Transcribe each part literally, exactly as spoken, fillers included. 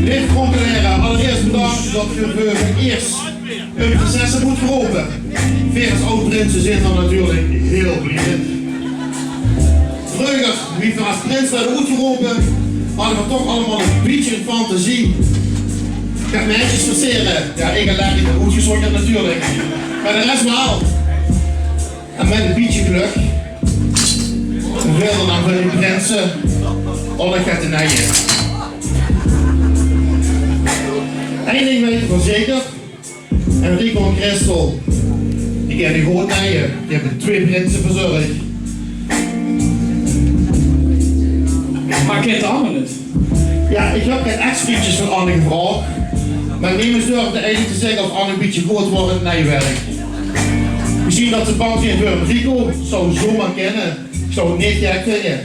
Leef Pronkelere, allereerst bedank det geer veur 't eers ein prinses höb oetgerope. Veer es aod-prinse zeen d'r natuurlik hiel blie mit. Vreuger, wie veer es prins woorte oetgerope, hadde veer toch allemaol ein bietje fantasie. Kèns meidjes versere, jao, ich allein, oetgezónderd natuurlik. Mer de res waal. En mit ein bietje gelök veer dan van die prinse, oh, det geit te neie. Ein ding weit ich waal zeker. Enrico en Christel, die kinne good neie. Die höbbe twieë prinse verzörg. Mer kènt Anne 't? Jao, ich höb get ex-vriendjes van Anne gevraog. Mer nemes durfde eigelik te zègke of Anne ein bietje good waor in 't neiwerk. Mesjien det ze bang zeen veur Enrico. Zou zomaar kinne. Ich zou 't neet gek vinje.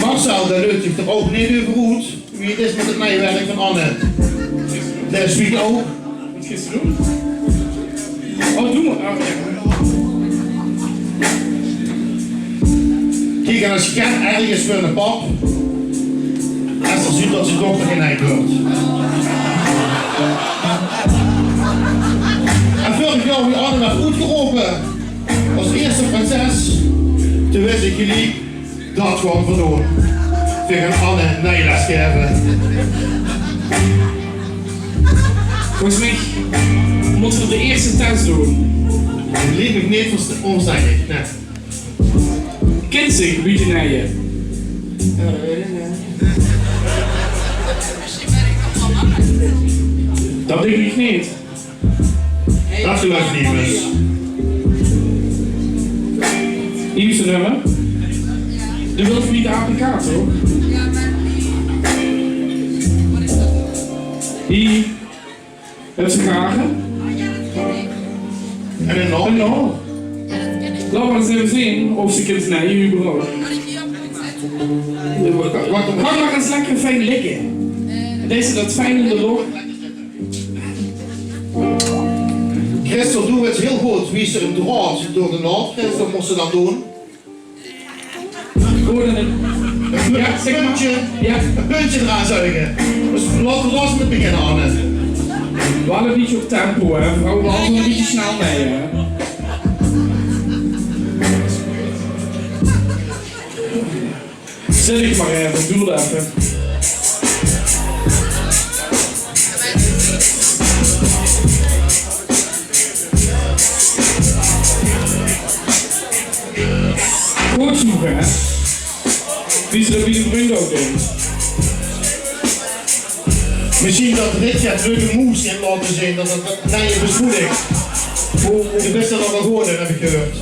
Marcel, dae leut zich d'r ouch neet euver oet wie 't is mit 't neiwerk van Anne. Dae zwieg ouch. Waat geis se doon? Oh, doe mer. Oh, jao. Kiek, en es get erg is veur eine pap, es 'r zuut det zien dochter geneid wuuert. En veurig jaor, wie Anne waerd oetgerope es ierste prinses, toen wis ich geliek: det gaon veer doon. Veer gaon Anne neiles gaeve. Volges mich mótte veer de ierste test doon. Ich leef mich neet ónzeker, nae. Kins se ein bietje neie? Det dink ich neet. Det geluif ich neet, dus. Hie is 't nummer. Doe wils neet de A P K, toch? Hie. Höbs se vraoge? En ein naom? Ein naom. Laot mer ins effe zeen of se kins neie überhaupt. Gank mer ins lekker fijn ligke. En deis se det fijn in de lóch. Christel, doe weits hiel good wie se ein draod door de naad kriegs. Det mós se dan doon. Good, en ein, jao, zèk mer. Puntje, jao, ein puntje d'raan zuge. Dus laot v'r dao ins mit beginne, Anne. Waal ein bietje op tempo, hè. Vrouw, waal zo'n bietje snel mei, hè. Zèt dich mer effe, doe effe. Good zoege, hè? Wie ze det bie de brunde ouch deje. Mesjien det Richard leuke moes in laote zeen, det det, det neie bespoeling. Oeh, de bèste nog waal good, höb ich gehuurd.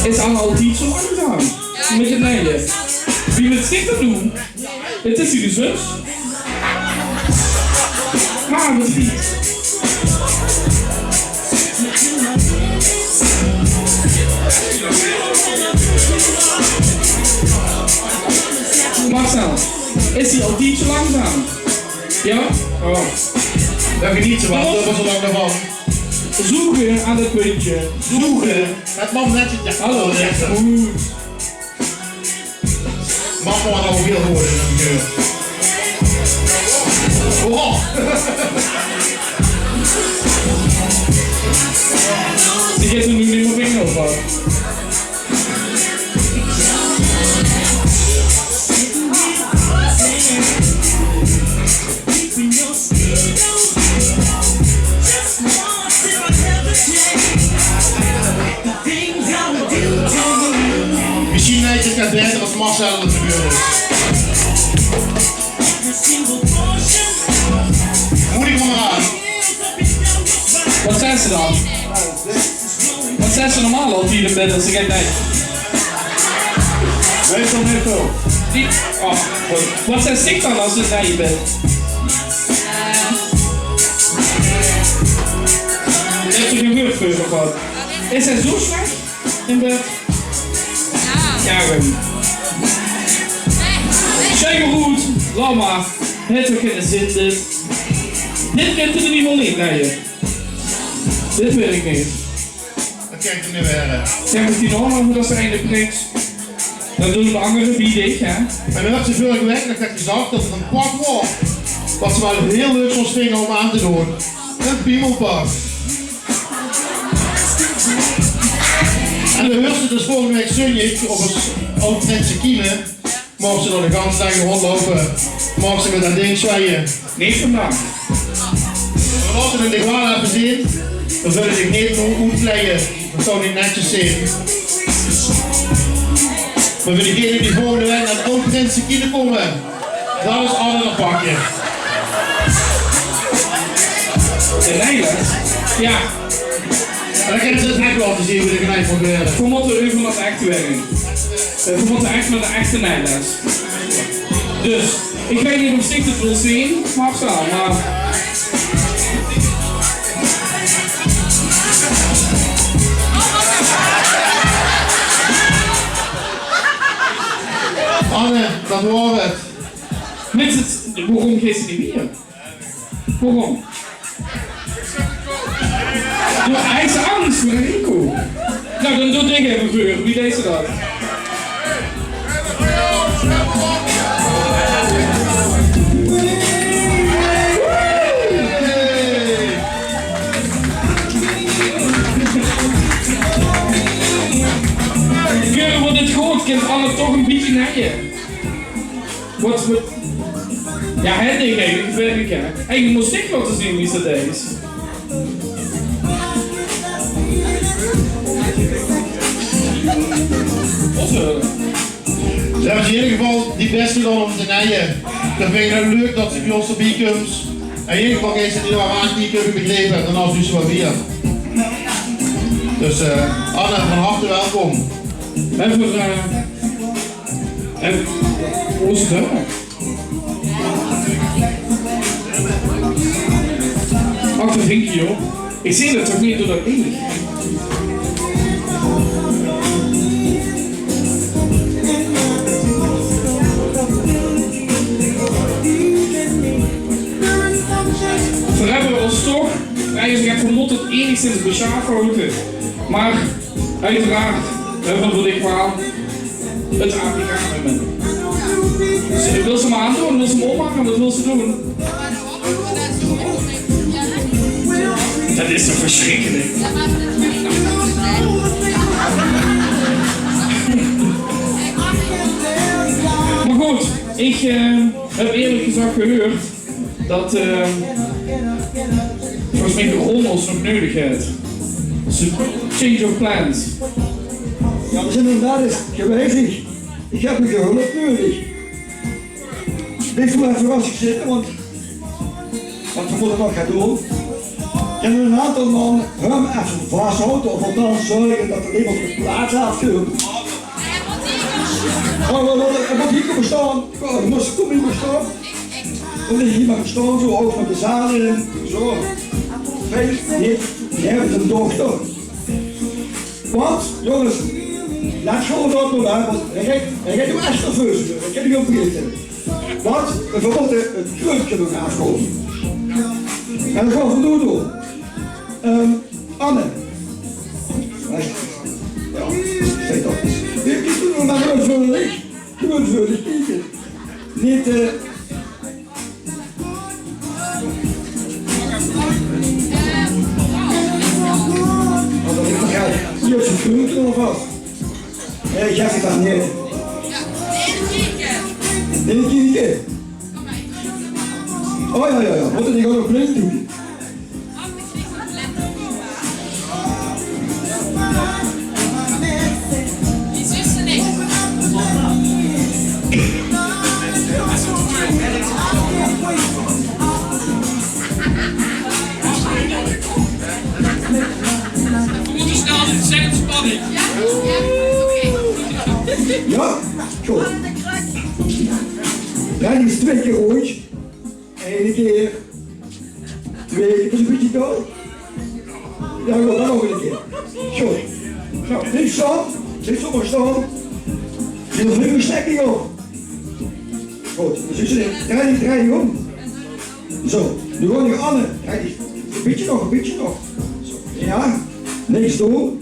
Is Anne altied zo langzaam mit 't neie? Wie mit zich det doen? 't Is hie de zus. Mer mesjien. Marcel, is hie altied zo langzaam? Jao? Oh. Dan geneet ze waal, det waas al lang d'rvan. Zoege aan 't puntje. Zoege. 't Mam netje. Hallo, jao, good. Mam waas al hiel good in 't gehuur. Oh. Die geit 'm noe neet mie vinge, of waat? Mesjien weit 't get baeter es Marcel det gebeurd is. Mót ich mer aan. Waat zaes se dan? Waat zaes se normaal altied in bèd es se get neits? Meistal neet väöl. Neet? Oh, good. Waat zaes se dan es se 't neits bès? Eh. Höbs se gein woord veur of waat? Is 't zo slech in bèd? Jao. Jao, good. Sjeik mer good. Laot mer. Haet toch geine zin, dit. Dit kint 'r neet mie neie. Dit weit ich neet. Dat kan toch neet waere. Zèk, mit die naam, wie dat ze eine priks, dan doon de angere bie dich, hè? En dan höbs se vörige waek nog get gezag dat d'r ein pak waor wat se waal hiel leuk zóws vinge óm aan te doon. Ein piemelpak. En dan huurs se dus volgende waek zóndig op ós Oud Prinse Kiene. Maag se dao de ganse daag róndjloupe. Maag se mit dat dink zwaaie. Neet vandaag. Veer laote 't dich waal effe zeen. Veer zölle dich neet oetkleie. Dat zów neet netjes zeen. Mer veur degene die volgende waek nao 't Oud Prinse Kiene kómme, dat is Anne d'r pakje. De Nijles? Jao. En dan kinne ze 't hek laote zeen wie de knijp mót waere. Veer mótte euver nao 't echte werk. Eh, veer mótte ech mit ein echte Nijles. Dus, ich weit neet of se 't wils zeen, Marcel, mer Anne, dat waor 't. Minse, waorom geis se neet mie? Waorom? Doe, hae is angs veur Rico. Noe, dan doot dich effe veur. Wie deis se dat? Keurig, want dit good kint Anne toch ein bietje neie. Wat, wat? Jao, hè, dink ich, ich weit neet, hè. Eigelik mós ich laote zeen wie se dat deis. Of, eh, Ze höbbe in eder geval die bès gedaon óm te neie. Dan vinj ich 't leuk dat se bie ós d'rbie kums. En in eder geval geis se die nog aankieke, höb ich begrepe. En dan is 't dus waal weer. Dus, eh, Anne, van harte welkom. En veur, eh, en Oosterdaag. Ach, dat vinj ich, joh. Ich zeen dat toch neet door dat licht. Veer höbbe ós toch, eigelik, ich vermood, 't enigszins besjaaf gehaoje. Mer oeteraard höbbe veer veur dich waal 't A P K-nummer. Dus, wils se 'm aandoon? Wils se 'm opmake? Wat wils se doon? Dat is toch versjrikkelik? Mer good, ich, eh, höb ierlik gezag gehuurd dat, eh, volges mich de Ron ós nog neudig haet. Dus change of plans. Jao, veer zeen inderdaad ins geweizig. Ich höb uch hulp neudig. Blief mer effe rustig zitte, want, want veer mótte nog get doon. Kin ein aantal man häöm effe vashaoje of althans zörge dat 'r neet op de plaats aafkump? Oh, waat, waat, waat, hie kómme staon. Kóm, mós, kóm hie mer staon. Kóm hie mer staon, zo ouch mit de zaal in. Zo. Fijn, hie, hie höb ich ein dochter. Want, jónges, let good op, hè, want ich, ich, ich höb noe ech nerveus, ich höb noe op. Want veer mótte 't kruukske nog aafkoupe. En dat gaon veer noe doon. Ehm, Anne. Jao, zèk dat. Doe, doe, doe mer effe veur dich. Doe mer effe veur dich kieke. Neet, eh, Jao, ze vloeke alvas. Hé, ich höb 't aan, nae. Nae, kieke. Oh jao, jao, jao. Mótte die ouch nog blind doon? Veer mótte snel, 't zit in spanning. Jao? Good. Jao, die is twee kier roead. Eine kier. Twee kier. Is 'n bietje doud. Jao, jao, dan nog 'ne kier. Good. Noe, blief staon. Blief zoe mer staon. Veer vingers stèkke, joh. Good. Dus ich zèk, draai dich, draai dich óm. Zo, noe gaon ich, Anne, hè, e bietje nog, e bietje nog. Zo, jao, niks doon.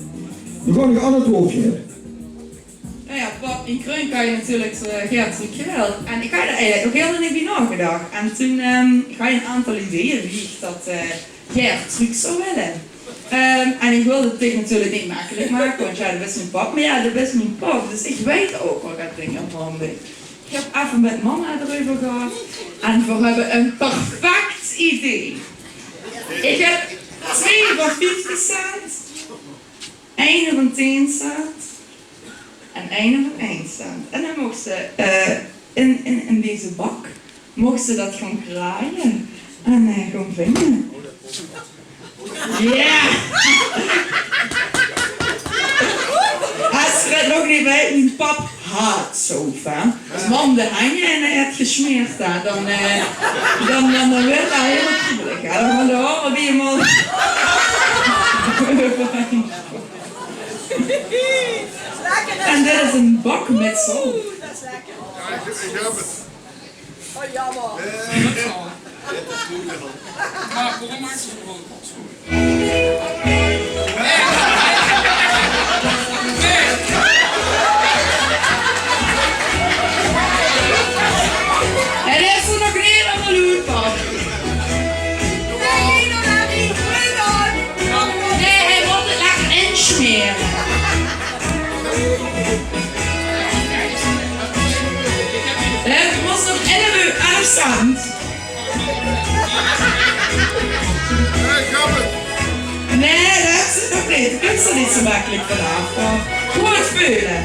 Noe gaon ich aan 't waord gaeve. Noe jao, pap, in Kreun kan je natuurlik, eh, gaer trök, jawel. En ich had d'r eigelik nog hiel neet bie naogedach. En toen, ehm, ich had ein aantal ideeë wie ich dat, eh, gaer trök zou wille. Ehm, en ich wilde 't dich natuurlik neet mekkelik make, want jao, dat is mien pap. Mer jao, dat is mien pap, dus ich weit ouch waat ich aan dinger aan doon bin. Ich höb effe mit mama d'reuver gehad en veer höbbe ein perfect idee. Ich höb twee van vieftig cent, eine van tien cent en eine van ein cent. En dan mochs se, eh, in, in, in deze bak mochs se dat gaon kraaie en, eh, gaon vinge. Jao! Es se 't nog neet wèts, mien pap haat soep, hè. Es mam de henj in haet gesmeerd, hè, dan, eh, dan, dan, dan weurt 't hielemaol kriebelig, hè. Dan gaon de haore bie 'm al. En dit is ein bak mit zout. Oh, jaomer. Hae is d'r nog neet aan de loer, pap. Nae, hae mót 't lekker insmere. Hae mós nog elf, elf cent. Nae, dat is 't nog neet. Dao kums se neet zo mekkelik vanaaf, hè. Good veule.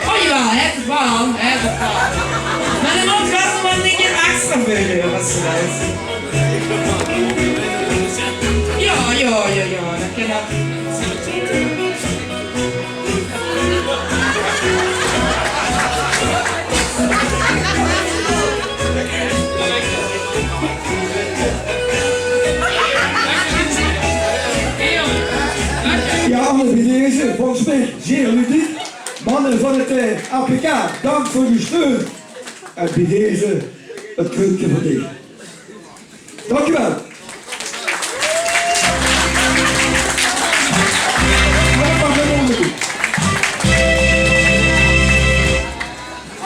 Oh jawaal, hè, waal, hè, waal. Mer dan mót waal nog waal ein kier extra veule, huur, es se wils. Jao, jao, jao, jao, dat kin dat. Jao, allemaol bie deze, volges mich zeer ludiek. Manne van 't, eh, A P K, dank veur de steun. En bie deze 't krunke van deze. Dank u wel.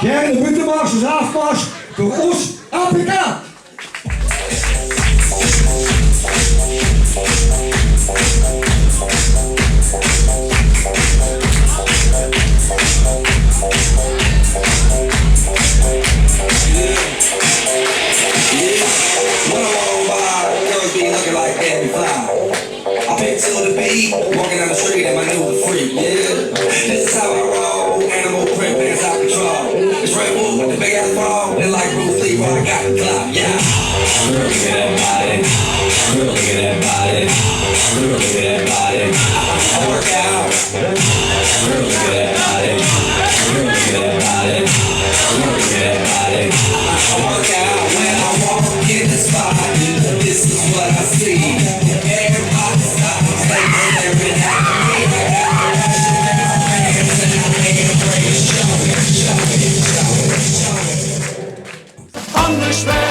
Gaer de buutemars es aafmars veur ós A P K. Yeah. When I'm on by, girls be looking like Debbie Fly. I pick till the beat, walking down the street in my new freak, yeah. This is how I roll, animal print pants out control. It's Red Bull with the big ass bra, they like Bruce Lee, but I got the clout, yeah. Girl, look at that body. Girl, look at that body. Girl, look at that body. I work out. Girl, look at that body. Girl, look at that body. Girl, look at that body. I work out when I walk in the spot. This is what I see. Everybody stop, stay staring at me. I got the passion in my pants and I ain't afraid to show it, show it, show it, show it. Van de Schwert.